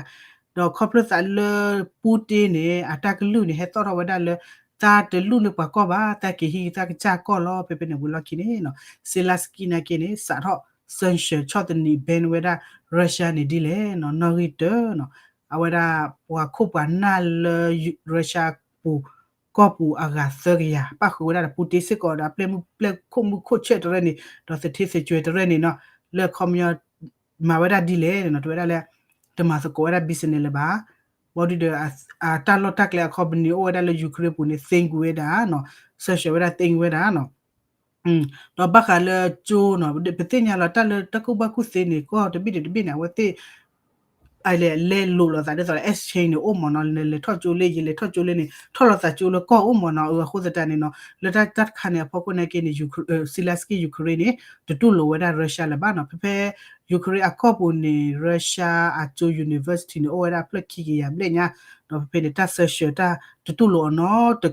ဒီးခီဖျိသးလၢ Putin န့ၣ် အတၢ်ကလုၢ်န့ၣ် ဟဲသီၣ်ထီၣ်ဝဲဒၣ်လၢ သးတလိာ်န့ၢ်ပှၤကီၢ်ဘၣ် သးက့ၤဟံးသးကစၢ်ကီၢ်လီၤ ဖဲဖဲန့ၣ်ဝံၤလီၢ်ခံန့ၣ်နီၤ Zelenskyy နာ်က့န့ၣ် စးထီၣ် sanction ဆီၣ်သနံး ban ဝဲဒၣ် Russia န့ၣ်ဒ်လဲၣ်နီၤ နီၣ်ဂံၢ်တၢနီၤ အဝဲဒၣ်ပှၤခိၣ်ပှၤနၢ်လၢ Russia ပူၤ ကီၢ်ပူၤအဂၤသၢကယၤ ပၣ်ဃုာ်ဝဲဒၣ်ဒီး Putin စ့ၢ်ကီးဒီးအပျဲၢ်မုၣ်ပျဲၢ်ခိၣ်မုၣ်ခိၣ်ဆဲးတရၢန့ၣ် ဒီးသထ့သကၠွဲၤတရၢန့ၣ်နီၤ လၢခီပညီ မၤဝဲဒၣ်ဒ်လဲၣ်နီၤ တဲဝဲဒၣ်လၢ တမၤသကိးဝဲဒၣ် business လၢၤဘၣ် ဘီဒုဒီး အတၢ်လီၢ်တၢ်ကျဲအ company အိၣ်ဝဲဒၣ်လၢ Ukraine ပူၤန့ၣ် သိမ်းကွံာ်ဝဲဒၣ်နီၤ sanction ဝဲဒၣ် သိမ်းဝဲဒၣ်နီၤ ဒီးဘၣ်ဃးလၢကၠိနီၤ ပသ့ၣ်ညါလီၤတၢ်လၢတၢ်ကူၣ်ဘၣ်ကူၣ်သ့န့ၣ် ကီၢ်တဘ့ၣ်တဘ့ၣ်န့ၣ် အဝဲသ့ၣ် လဲၤလိာ်လိာ်သးဒ်သိးလၢ exchange န့ၣ် အိၣ်မ့ၢ်နီၤ လဲၤထီၣ်ကၠိလၢ ယလဲၤထီၣ်ကၠိလၢန့ၣ် ထီၣ်လိာ်သးကၠိလၢကီၢ်အိၣ်မ့ၢ်နီၤ အဃိသတးန့ၣ်နီၤ လၢတၢ်တခါန့ၣ်အဖီခိၣ်နာ်က့န့ၣ် Zelenskyy Ukraine န့ၣ် တတူၢ်လိာ်ဝဲဒၣ် Russia လၢၤဘၣ်နီၤ ဖဲဖဲ Ukraine အကီၢ်ပူၤန့ၣ် Russia အကၠိ university န့ၣ် အိၣ်ဝဲဒၣ်ဖျၢၣ်ခံကယၤဘျဲၣ်ညါ ဒီးဖဲဖဲန့ၣ် တၢ် sanction တၢ်တတူၢ်လိာ်အီၤနီၤ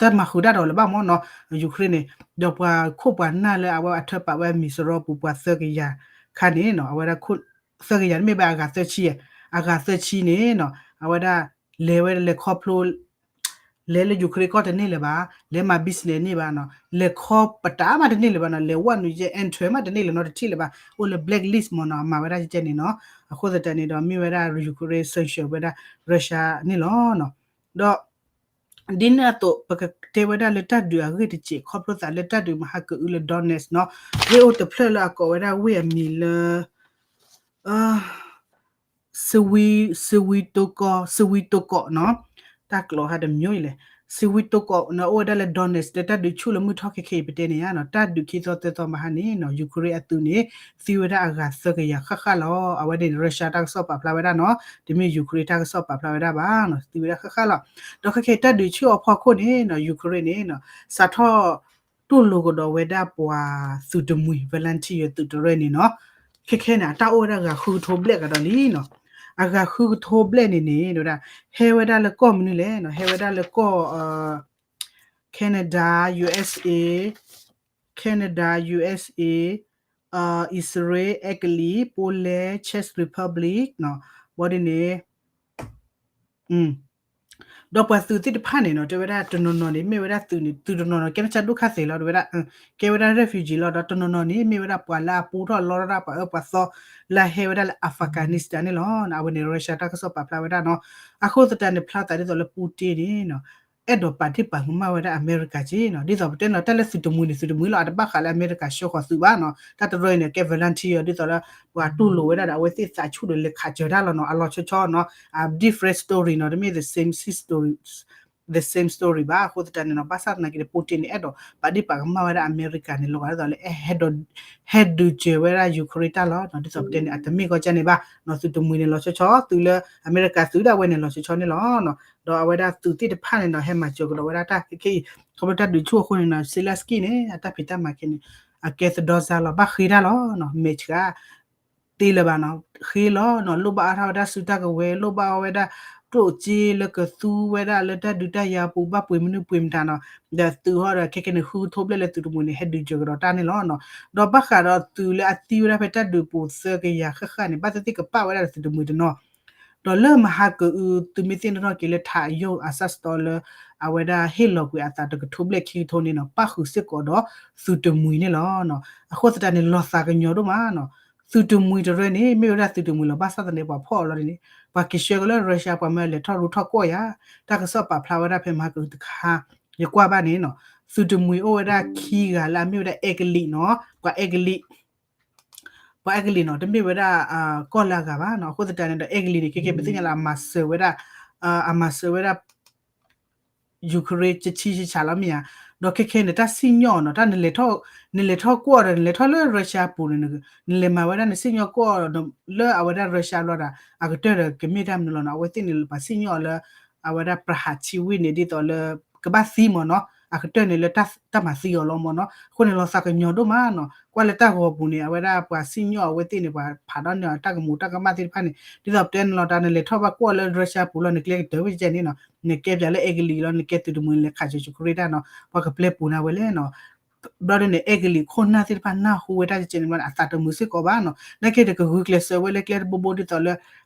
တၢ်မၤဃုာ်တၢ်ဒီးလၢၤဘၣ်မ့ၢ်နီၤ Ukraine န့ၣ် ဒီးပှၤခိၣ်ပှၤနၢ်လၢအဝဲအထၢပာ်ဝဲအမံၤစရီပူၤပှၤသၢကယၤခါန့ၣ်နီၤ အဝဲဒၣ် သၢကယၤတမ့ၢ်ဘၣ်အဂၤသၢဆံ အဂၤသၢဆံန့ၣ်နီၤ အဝဲဒၣ်လဲၤဝဲလဲၤခီဖျိ လဲၤလၢ Ukraine ကီၢ်တန့ၢ်လၢၤဘၣ် လဲၤမၤ business န့ၢ်ဘၣ်နီၤ လဲၤခီပတာ်မးတန့ၢ်လၢၤဘၣ်နီၤ လဲၤဝဲနုာ်ယဲ enter မးတန့ၢ်လၢၤနီတထံၣ်လၢၤဘၣ် အိၣ်လၢ blacklist မ့ၢ်နီၤ မၤဝဲဒၣ်ကဲန့ၣ်နီၤ အဃိသတးန့ၣ်ဒီးမ့ၢ်ဝဲဒၣ် Ukraine sanction ဝဲဒၣ် Russia န့ၣ်လီၤ ဒီး ဒ်န့ၣ်အသိး ပကတဲဝဲဒၣ်လၢတၢ်ဒုးအဂ့ၢ်တစဲး ခီဖျိသးလၢတၢ်ဒုးမဟါကအုလၢ Donetsk နီၤ, ဝ့ၢ်အိၣ်တဖျၢၣ်လၢအကိးဝဲဒၣ်ဝ့ၢ်အမံၤလၢ စဝံတိကီၢ် စဝံတိကီၢ်နီၤ, တၢ်ကျိးဟးတမျိုးအံၤလဲၣ်, စဝံတိကီၢ်နီၤ အိၣ်ဝဲဒၣ်လၢ Donetsk လၢတၢ်ဒုးဆူၣ်လၢမုၢ်ထီၣ်ခဲခဲအံၤ ပတဲန့ၣ်ဧါနီၤ, တၢ်ဒုးခံသီသၢသီမဟါန့ၣ်နီၤ Ukraine အသုးန့ၣ် သံဝဲဒၣ်အဂၤသၢကယၤဃၣ်ဃၣ်လီၤ. အဝဲန့ၣ် Russia တၢ်ကစီၣ်ပာ်ဖျါဝဲဒၣ်နီၤ, တမ့ၢ် Ukraine တၢ်ကစီၣ်ပာ်ဖျါဝဲဒၣ်ဘၣ်နီၤ, သံဝဲဒၣ်ဃၣ်ဃၣ်လီၤ. ဒီးခဲခဲတၢ်ဒုးဆူၣ်အဖီခိၣ်န့ၣ်နီၤ Ukraine န့ၣ်နီၤ စးထီၣ် တူၢ်လိာ်ကဒီးဝဲဒၣ်ပှၤသုးတမှံၤ volunteer သုးတရၢန့ၣ်နီၤ, ခဲခဲန့ၣ် အတၢ်အိၣ်ဝဲဒၣ်ဂၤဃုကထိဘျဲၣ်ကဒီးလံနီၤ, အဂၤဃုကထိဘျဲၣ်န့ၣ်န့ၣ် ဝဲဒၣ် ဟဲဝဲဒၣ်လၢကီၢ်မနုၤလဲၣ်နီၤ, ဟဲဝဲဒၣ်လၢကီၢ် Canada, USA, Canada, USA, Israel, အဲကလံး, Poland, Czech Republic နီၤ, ဘီဒ်န့ၣ် ဒီးပှၤသုးသ့ၣ်တဖၣ်န့ၣ်နီၤ တဲဝဲဒၣ်တနီၤနီၤန့ၣ် မ့ၢ်ဝဲဒၣ်သုးန့ၣ် သုးတနီၤနီၤ ကဲမ့ၢ်စၢ်ဒိၣ်ခါသ့ၣ်လီၤ တဲဝဲဒၣ်, ကဲဝဲဒၣ် refugee လီၤ ဒီးတနီၤနီၤန့ၣ် မ့ၢ်ဝဲဒၣ်ပှၤလၢအပူထီၣ်လီထီၣ်ဒၣ်ပှၤအၢပှၤသီ လၢအဟဲဝဲဒၣ်လၢ Afghanistan န့ၣ်လီၤ. အဝဲန့ၣ် Russia တၢ်ကစီၣ်ပာ်ဖျါဝဲဒၣ်နီၤ. အဃိသတးန့ၣ် ဖျါသးဒ်သိးလၢ Putin န့ၣ်နီၤ အဲၣ်ဒိးပာ်ဒ့ၣ်ပာ်ကမၣ်ဝဲဒၣ်အမဲရကၤက့နီၤ, ဒ်သိးပတဲန့ၣ်လီၤ တၢ်လၢသုးတမှံၤန့ၣ် သုးတမှံၤလီၤ အတဘၣ်ဃးလၢအမဲရကၤဆှၢဃီၤသုးဘၣ်နီၤ, တၢ်တရၢန့ၣ် ကဲ volunteer ဒ်သိးလၢ ပှၤတူၢ်လိာ်ဝဲဒၣ်ဒီး အဝဲသ့ၣ်သးဆူၣ်ဒီးလဲၤခးစၢၤတၢ်လီၤနီၤ, အလီၤဆီဆီနီၤ, အ different story နီၤ, တမ့ၢ် the same story, the same story ဘၣ်. အဃိသတးန့ၣ်နီၤ ဘၣ်ဆၣ်သနာ်က့ဒီး Putin န့ၣ် အဲၣ်ဒိးပာ်ဒ့ၣ်ပာ်ကမၣ်ဝဲဒၣ်အမဲရကၤန့ၣ် လီၤဂာ်ဒ်သိးလၢ ဟဲဒုးစၢၤဝဲဒၣ် Ukraine တၢ်လီၤနီၤ, ဒ်သိးပတဲန့ၣ် အတမ့ၢ်ကီကၢ်န့ၣ်ဘၣ်နီၤ, သုးတမှံၤန့ၣ်လီၤဆီဆီ, သုးလၢအမဲရကၤသုးဒၣ်ဝဲန့ၣ်လီၤဆီဆီန့ၣ်လီၤ. ဒီးအဝဲဒၣ်သုးသ့ၣ်တဖၣ်န့ၣ်ဒီး ဟဲမၤစၢၤကဒီးဝဲဒၣ်တၢ်ခဲခဲအံၤ, ခီဖျိတၢ်ဒုးဆူၣ်အဃိန့ၣ်နီၤ Zelenskyy န့ၣ် အတၢ်ဖံးတၢ်မၤခဲန့ၣ် အကဲသဒီစါလီၤ, ဘၣ်ဃ့တၢ်လီၤနီၤ, မဲာ်ဆှး တ့လၢၤဘၣ်နီၤ, ဃ့လီၤနီၤ, လိၣ်ဘၣ်အါထီၣ်ဝဲဒၣ်စုတၢ်ကဝဲၤ, လိၣ်ဘၣ်အါဝဲဒၣ်ကျိၣ်စ့လၢကသူဝဲဒၣ်လၢတၢ်ဒုးတၢ်ယၤပူၤ ဘၣ်ပှ့ၤမနုၤပှ့ၤမတၤနီၤ, ဒီးသုးဟီဒီးခဲခဲန့ၣ် ဃုကထိဘျဲၣ်လၢသုးတမှံၤန့ၣ် ဟဲဒုးစၢၤကဒီးတၢ်န့ၣ်လီၤနီၤ. ဒီးဘၣ်ဃးဒီးသုးလၢအသံဝဲဒၣ်ဖဲတၢ်ဒုးပူၤသၢကယၤဃၣ်ဃၣ်န့ၣ် ဘၣ်သ့ၣ်သ့ၣ်ကပာ်ဝဲဒၣ်ဒီးသုးတမှံၤတနီၤ ဒီးလၢမဟါကအု သုမ့ၢ်သ့ၣ်နီၣ်ထီၣ်က့ၤလၢထးအယိၣ်အစၢ်စတီလၢ အဝဲဒၣ်ဟ့ၣ်လီၤကွံာ်အသးတကထိဘျဲၣ်ခံကထိန့ၣ်နီၤ ပၣ်ဃုာ်စ့ၢ်ကီးဒီးသုးတမှံၤန့ၣ်လီၤ. အဃိသတးန့ၣ် လီၤသးကညီၤဒိၣ်မးနီၤ. သုးတမှံၤတရၢန့ၣ် မ့ၢ်ဝဲဒၣ်သုးတမှံၤလီၤ, ဘၣ်ဆၣ်သနာ်က့ပှၤဖီၣ်အီၤလီၤန့ၣ် ပှၤကဆှၢကလၢ Russia ပှၤမၢလဲၤထီၣ်ရူထီၣ်ကီၢ်ယၤ, တၢ်ကစီၣ်ပာ်ဖျါဝဲဒၣ်ဖဲမဟါကအုတခါ ယကွၢ်ဘၣ်န့ၣ်နီၤ, သုးတမှံၤအိၣ်ဝဲဒၣ်ခံဂၤလၢအမ့ၢ်ဝဲဒၣ်အဲကလံးနီၤ, ပှၤအဲကလံး ပှၤအဲကလံးနီၤ တမ့ၢ်ဝဲဒၣ် ကီၢ်လၢအဂၤဘၣ်နီၤ. အဃိသတးန့ၣ်ဒီး အဲကလံးန့ၣ် ခဲခဲပသ့ၣ်ညါလၢအမၤစၢၤဝဲဒၣ် အမၤစၢၤဝဲဒၣ် Ukraine တဆံဆံဆးလီၤမ့ၢ်ဧါ. ဒီးခဲခဲန့ၣ် တၢ်စံၣ်ညီၣ်နီၤ တၢ်နလဲၤထီၣ် နလဲၤထီၣ်ကွီၢ်ဒီး နလဲၤထီၣ်လၢ Russia ပူၤန့ၣ် နလဲၤမၤဝဲဒၣ်နစံၣ်ညီၣ်ကွီၢ်ဒီး လၢအဝဲဒၣ် Russia ဘျီဒီး အကတၢၢ်ဒီးကမ့ၢ်တၢ်မနုၤလီၤနီၤ. အဝဲသ့ၣ်န့ၣ် ပှၤစံၣ်ညီၣ်အီၤလၢ အဝဲဒၣ် ပြဟာ်ထံဝံၣ်န့ၣ် ဒ်သိးလၢ ကဘၣ်သံမ့ၢ်နီၤ, အကတၢၢ်န့ၣ်လၢတၢ်မၤသံအီၤလီၤမ့ၢ်နီၤ. အဃိန့ၣ် လီၤသးကညီၤဒိၣ်မးနီၤ. ကွၢ်လၢတၢ်ဂီၤပူၤန့ၣ် အဝဲဒၣ်ပှၤစံၣ်ညီၣ်အဝဲသ့ၣ်န့ၣ် ပှၤဖးဒီးန့ၢ်တၢ်ကမူးတၢ်ကမၣ်သ့ၣ်တဖၣ်န့ၣ် ဒ်သိးပတဲန့ၣ်လီၤ တၢ်နလဲၤထီၣ်ဘၣ်ကွီၢ်လၢ Russia ပူၤလီၤ နကျဲကတၢၢ်ဝဲကဲန့ၣ်နီၤ, နကဲပၠးလၢအဲကလံးလီၤ နကဲသုးတမှံၤ နလဲၤခးစၢၤ Ukraine တၢ်နီၤ ပှၤကပျဲပူၤနၤဝဲလဲၣ်နီၤ. ဘျီဒ်န့ၣ် အဲကလံးခိၣ်နၢ်သ့ၣ်တဖၣ်နၢ်ဟူဝဲတၢ်ကဲန့ၣ် အသးတမုာ်စ့ၢ်ကီးဘၣ်နီၤ. နာ်က့ဒီးကဂုာ်ကျဲးစၢးဝဲလၢကျဲတဘိဘိဒ်သိးလၢ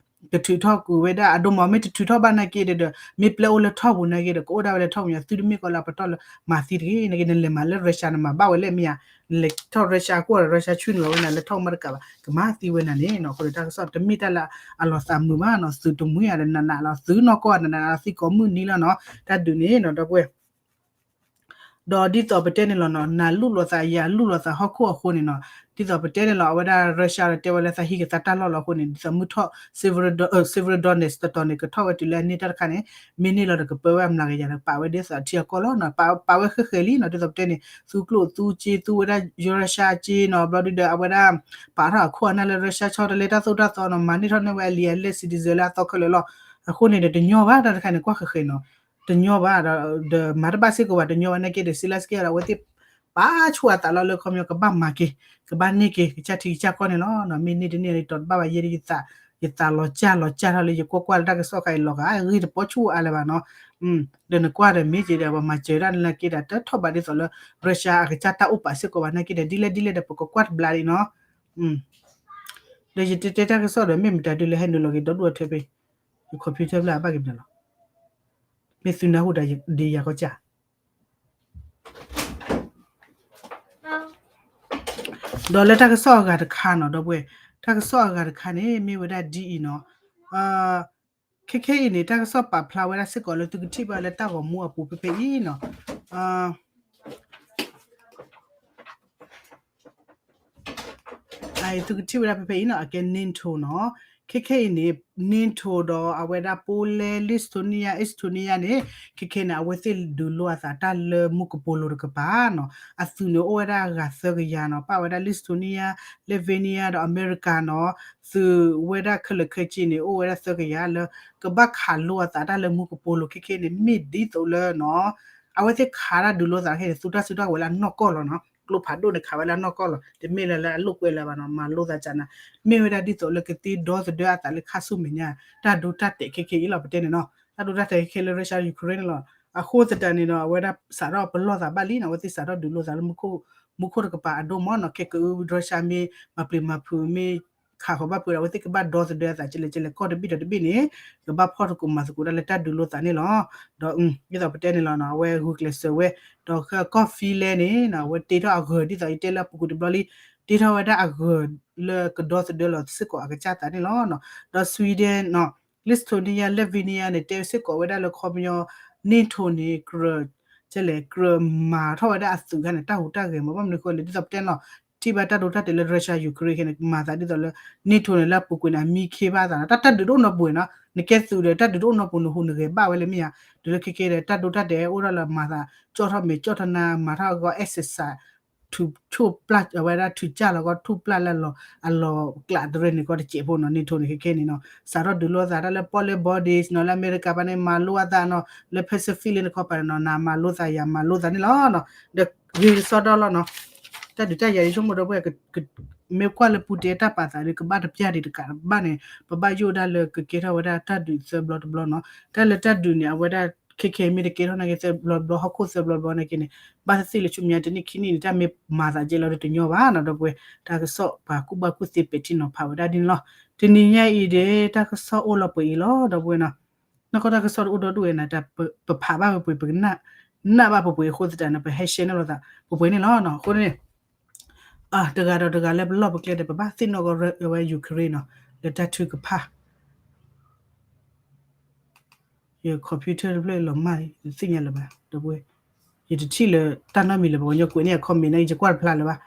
ကထုးထီၣ်ကွံာ်ဝဲဒၣ်အဒိမ့ၢ် မ့ၢ်တထုးထီၣ်ဘၣ်နာ်က့ဒီး မ့ၢ်ပျဲအိၣ်လၢထီၣ်ပူၤနာ်က့ဒီး ကအိၣ်ဒၣ်ဝဲလၢထီၣ်ပူၤညါ သုတမ့ၢ်ကီးလၢအပတီၢ်လၢမၤသံတဂ့ၤ နာ်က့ နလဲၤမၤလၢ Russia နမၤဘၣ်ဝဲလဲၣ်မ့ၢ်ဧါ. နလဲၤထီၣ် Russia ကွီၢ်ဒီး Russia ဆူၣ်န့ၣ်လီၤဝဲနၤလၢထီၣ်မတကးဘၣ် ကမၤသံဝဲနၤန့ၣ်နီၤ. အဃိန့ၣ်တၢ်ကစီၣ်တမ့ၢ်တၢ်လၢအလီၤသးမုာ်ဘၣ်နီၤ. သုးတမှံၤဧါဒီးနးနးလီၤ သုးနီၢ်ကီၢ်နးနးလီၤ သံကိးမုၢ်နံၤလီၤနီၤ တၢ်ဒုးန့ၣ်နီၤ ဒီပုၢ်ဝဲၢ် ဒီးဒ်သိးပတဲန့ၣ်လီၤနီၤ နၤလူၢ်လိာ်သးယၤလူၢ်လိာ်သးဟီၣ်ခိၣ်အဃိန့ၣ်နီၤ ဒ်သိးပတဲန့ၣ်လီၤ အဝဲဒၣ် Russia ဒီးတဲဝဲလၢသးဟံးက့ၤသးတၢ်လီၢ်လီၤအဃိန့ၣ် ဒ်သိးမုၢ်ထီၣ် Severodonetsk တတီၤန့ၣ် ကထီၣ်ဝဲတုၤလၢအန့ၢ်တၢ်တခါန့ၣ် မ့ၢ်န့ၢ်လီၤဒီးကပၢဝဲအမျးကယၤ ဒီးပာ်ဝဲဒ်သိးအထံအကီၢ်လီၤနီၤ ပာ်ဝဲဃဲးဃဲးလံနီၤ ဒ်သိးပတဲန့ၣ် သူကျိၣ်သူစ့ သူဝဲဒၣ် Russia စ့နီၤ ဘျီဒုဒီးအဝဲဒၣ် ပာ်ထီၣ်အခိၣ်အနၢ်လၢ Russia ဆီတလဲတၢ်သိၣ်တၢ်သီနီၤ မၤန့ၢ်ထီၣ်န့ၢ်ဝဲအလံာ်အလဲ citizen လၢအသီခဲလၢာ်လီၤ အဃိန့ၣ်ဒီးတညီဘၣ်တၢ်တခါန့ၣ် ကွၢ်ဃဲးဃဲးနီၤ တညီဘၣ်ဒီး ဒီးမၤတဘၣ်စ့ၢ်ကီးဘၣ် တညီဘၣ်နာ်က့ဒီး Zelenskyy ဒီးအဝဲသ့ၣ် ပာ်ဆူၣ်အသးလီၤလၢခီပညီ ကဘၣ်မၤက့ၤ ကဘၣ်န့ၢ်က့ၤ ကစၢ်ထံကစၢ်ကီၢ်န့ၣ်လီၤ. မ့ၢ်န့ၢ်တန့ၢ်လၢတီတဘၣ်ဘၣ် ယဲဒၣ် ယသးလီၤစၢ်လီၤစၢ်ထီၣ်လၢယကွၢ်ကွၢ်လၢတၢ်ကစီၣ်ခါအံၤလီၤဂာ် ဂ့ၢ်တပီဆူၣ်အါလၢၤဘၣ်နီၤ. ဒီးနကွၢ်ဒီးမ့ၢ်က့ၤဒီး ပှၤမၤစၢၤဒၣ်နလၢက့ၤဒီး တထီၣ်ဘးဒ်သိးလၢ Russia အကစၢ်တၢ်အိၣ်ပာ်စ့ၢ်ကီးဘၣ်နာ်က့ဒီး ဒ်လဲၣ်ဒ်လဲၣ်ဒီး ပကကွၢ်တဘျါဒံးနီၤ. ဒီးယတဲတဲတၢ်ကစီၣ်ဒီး မ့ၢ်မတၤဒုလၢဟဲနုာ်လီၤက့ၤဒီဒူၣ်အထၢဖဲ ယ computer ဘျါအဘၣ်က့ၤမနုၤလီၤ. မ့ၢ်သုနၢ်ဟူဒံးယၤကီၢ်စၢ် ဒီးလၢတၢ်ကစီၣ်အဂၤတခါနီၤ ဒီပုၢ်ဝဲၢ် တၢ်ကစီၣ်အဂၤတခါန့ၣ် မ့ၢ်ဝဲဒၣ်ဒ်အံၤနီၤ. ခဲခဲအံၤန့ၣ် တၢ်ကစီၣ်ပာ်ဖျါဝဲဒၣ်စ့ၢ်ကီးလၢသုကထံၣ်ဘၣ်လၢတၢ်ဂီၤမူအပူၤဖဲဖဲအံၤနီၤ. သုကထံၣ်ဝဲဒၣ်ဖဲဖဲအံၤနီၤ အကဲ NATO နီၤ. ခဲခဲအံၤန့ၣ် NATO ဒီးအဝဲဒၣ် Poland, Lithuania, Estonia န့ၣ် ခဲခဲန့ၣ် အဝဲသ့ၣ်ဒုးလိအသးတၢ်လၢမူကပိာ်လိၤတကပၤနီၤ. အသုးန့ၣ်အိၣ်ဝဲဒၣ်အဂၤသၢကယၤနီၤ, ပာ်ဝဲဒၣ် Lithuania, Lithuania ဒီးအမဲရကၤနီၤ. သုးဝဲဒၣ်ခဲလၢာ်ခဲဆ့န့ၣ် အိၣ်ဝဲဒၣ်သၢကယၤလၢ ကဘၣ်ခးလိအသးတၢ်လၢမူကပိာ်လိၤခဲခဲန့ၣ် မ့ၢ်ဒ်သိးလၢနီၤ အဝဲသ့ၣ်ခးတၢ်ဒုးလိသးခဲန့ၣ် သူတၢ်စုတၢ်ကဝဲၤလၢအနီၢ်ကီၢ်လီၤနီၤ. ကျိဖးဒိၣ်န့ၣ်ခးဝဲလၢအနီၢ်ကီၢ်လီၤ. တမ့ၢ်လၢလၢအလိာ်ကွဲလၢၤဘၣ်နီၤ, မၤလိသးကနၤ, မ့ၢ်ဝဲဒၣ်ဒ်သိးလၢကသ့ဒီသဒၢအသးလၢခါဆူမဲာ်ညါ တၢ်ဒိတၢ်တဲာ်ခဲခဲအံၤလီၤ ပတဲန့ၣ်နီၤ. တၢ်ဒိတၢ်တဲာ်ခဲခဲလၢ Russia Ukraine န့ၣ်လီၤ. အဃိသတးန့ၣ်ဒီး အဝဲဒၣ်စးထီၣ်ပလီၢ်သးဘၣ်လံနီၤ, အဝဲသ့ၣ်စးထီၣ်ဒုးလိသးလၢ မူခိၣ်တကပၤအဒိၣ်မးနီၤ. ခဲကအု Russia မ့ၢ်မၤပျံၤမၤဖုးမ့ၢ် ခးဃီၤဘၣ်ဖုးဒီး အဝဲသ့ၣ်ကဘၣ်ဒီသဒၢအသးကလဲာ်ကလဲာ် ကီၢ်တဘ့ၣ်ဒီးတဘ့ၣ်န့ၣ် ကဘၣ်ဖီၣ်သကိးမၤသကိးတၢ်လၢတၢ်ဒုးလိသးန့ၣ်လီၤ. ဒီးဒ်သိးပတဲန့ၣ်လီၤနီၤ, အဝဲဂုာ်ကျဲးစၢးဝဲ, ဒီးကီၢ် Finland န့ၣ်နီၤ အဝဲတ့ထီၣ်အဂၢၤ ဒ်သိးယတဲလၢအပူၤကွံာ်တဘျီလံ, တ့ထီၣ်ဝဲဒၣ်အဂၢၤလၢကဒီသဒၢလီၤစ့ၢ်ကီးအကစၢ်သးန့ၣ်လီၤ. ဒီး Sweden နီၤ, Lithuania, Lithuania န့ၣ် တဲစ့ၢ်ကီးဝဲဒၣ်လၢခီပညီ NATO န့ၣ် ကြၢး ကလဲၣ် ကြၢးမၤထီၣ်ဝဲဒၣ်အသုးခါန့ၣ် တၢ်ဟူးတၢ်ဂဲၤမး ဘၣ်မနုၤအဃိလဲၣ် ဒ်သိးပတဲန့ၣ်လီၤ. ထံၣ်ဘၣ်တၢ်ဒိတၢ်တဲာ်လၢ Russia Ukraine ခဲန့ၣ် မၤသးဒ်သိးလၢ NATO န့ၣ် လၢအပူၤကွံာ်န့ၣ် အမံခ့ဘၣ်သးနီၤ, တၢ်တၢ်ဒုးတအိၣ်နီတပူၤနီၤ, နကဲသုးဒီး တၢ်ဒုးတအိၣ်နီတပူၤ နဟူးနဂဲၤဘၣ်ဝဲလၢမ့ၢ်ဧါ, တုၤလၢခဲခဲဒီး တၢ်ဒိတၢ်တဲာ်အိၣ်ထီၣ်လၢမၤသး ကၠီၣ်ထီၣ်မဲာ်ကၠီၣ်ထီၣ်နါ မၤထီၣ်အဂီၢ် exercise ထုး ဝဲဒၣ်ထုးကၢ်လီၤကီ ထူၣ်ပျၢ်လၢအလီၤ အလီၤကျးတရၢန့ၣ်ကီတစဲးဖိနီၤ, NATO န့ၣ်ခဲခဲန့ၣ်နီၤ စးထီၣ်ဒုးလိသးတၢ်လၢ ပီၣ်လဲၣ် bodies နီၤ, လၢအမဲရကၤပၤန့ၣ် မၤလိအသးနီၤ, လၢ Pacific လၢနခီပၤန့ၣ်နီၤ နမၤလိသးယၤမၤလိသးန့ၣ်လီၤ. ဒီးဂ့ၤကစီဒီလီၤနီၤ, တၢ်ဒုးတၢ်ယၤယဆိကမိၣ်ဒီပုၢ်ဝဲၢ် မ့ၢ်ကွၢ်လၢ Putin တၢ်ပာ်သးဒီး ကဘၣ်တပျၢ်ဒံးတကးဘၣ်န့ၣ် ပဘၣ်ယိၣ်ဒၣ်လၢကကဲထီၣ်ဝဲဒၣ်တၢ်ဒုးသၢဘျီတဘျီနီၤ, တၢ်လၢတၢ်ဒုးန့ၣ် အဝဲဒၣ်ခဲခဲမ့ၢ်တကဲထီၣ်နာ်က့သၢဘျီတဘျီ ဟီၣ်ခိၣ်သၢဘျီတဘျီနာ်က့န့ၣ် ဘၣ်သ့ၣ်သ့ၣ်လၢဆူမဲာ်ညါတနံၣ်ခံနံၣ်န့ၣ် တၢ်မ့ၢ်မၤသးကဲလီၤဒီးတညီဘၣ်နီၤ ဒီပုၢ်ဝဲၢ်, တၢ်ကစီၣ်ပာ်ကူၣ်ဘၣ်ကူၣ်သ့ပဲာ်ထံနီၤဖးဝဲဒၣ်ဒ်န့ၣ်လီၤ. တနံၤညါအံၤဒီး တၢ်ကစီၣ်အိၣ်လီၤပှဲၤအံၤလီၤ ဒီပုၢ်ဝဲၢ်နီၤ, နီၢ်ကီၢ်တၢ်ကစီၣ်တအိၣ်ဒီဒူၣ်ဝဲန့ၣ် တၢ်ပဖးဘၣ်ဝဲပှဲၤ ပကနၣ် နၢ်ဘၣ်ပှဲၤပှဲၤအဃိသတးန့ၣ် ပဟဲ share န့ၣ်လိာ်သးပှဲၤပှဲၤန့ၣ်လီၤနီၤ. အဃိန့ၣ် တဂၤဒီးတဂၤလၢပလီၢ်ပကျဲဒီး ပဘၣ်သ့ၣ်နီၣ်ကီးဝဲ Ukraine နီၤ, လၢတၢ်ထုကဖၣ် ယ computer တဖျၢၣ်လီၤမၢ် ယတသ့ၣ်ညါလၢၤဘၣ် ဒီပုၢ်ဝဲၢ်, ယတထံၣ်လၢတၢ်နီတမံၤလၢၤ ပှၤကညီကွဲးန့ၢ်ယ comment န့ၣ် ယကွၢ်တဖျါလၢၤဘၣ်.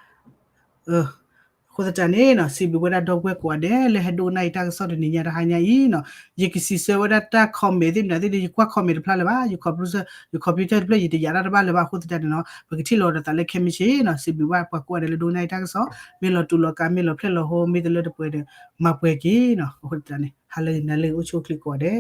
အဃိသတးန့ၣ်နီၤ စံးဘျုးဝဲဒၣ်ဒီပုၢ်ဝဲၢ်ကိးဂၤဒဲးလၢဟဲဒိကနၣ်အံၤတၢ်ကစီၣ်တနံၤညါတဟါညါအံၤနီၤ, ယကစံးဆၢဝဲဒၣ်တၢ် comment သ့ၣ်မနုၤသ့ၣ်ဒီး ယကွၢ် comment တဖျါလၢၤဘၣ်, ယ computer ယ computer တဖျၢၣ်ယတယာ်တၢ်တဘၣ်လၢၤဘၣ်အဃိသတးန့ၣ်နီၤ ပကထံၣ်လိာ်ဒီးသးလၢခဲမုၢ်ဆ့ၣ်နီၤ, စံးဘျုးဘၣ်ပှၤကိးဂၤဒဲးလၢဒိကနၣ်အံၤတၢ်ကစီၣ်, မ့ၢ်လီၤတူာ်လီၤကာ် မ့ၢ်လီၤဖျဲၣ်လီၤဟိ မ့ၢ်တလၢတပှဲၤဒီး မၤပှဲၤက့ၤနီၤ, အဃိသတးန့ၣ် ဟါလၢအဂ့ၤ နၤလၢအဂ့ၤ အိၣ်ဆူၣ်အိၣ်ချ့ကိးဂၤဒဲး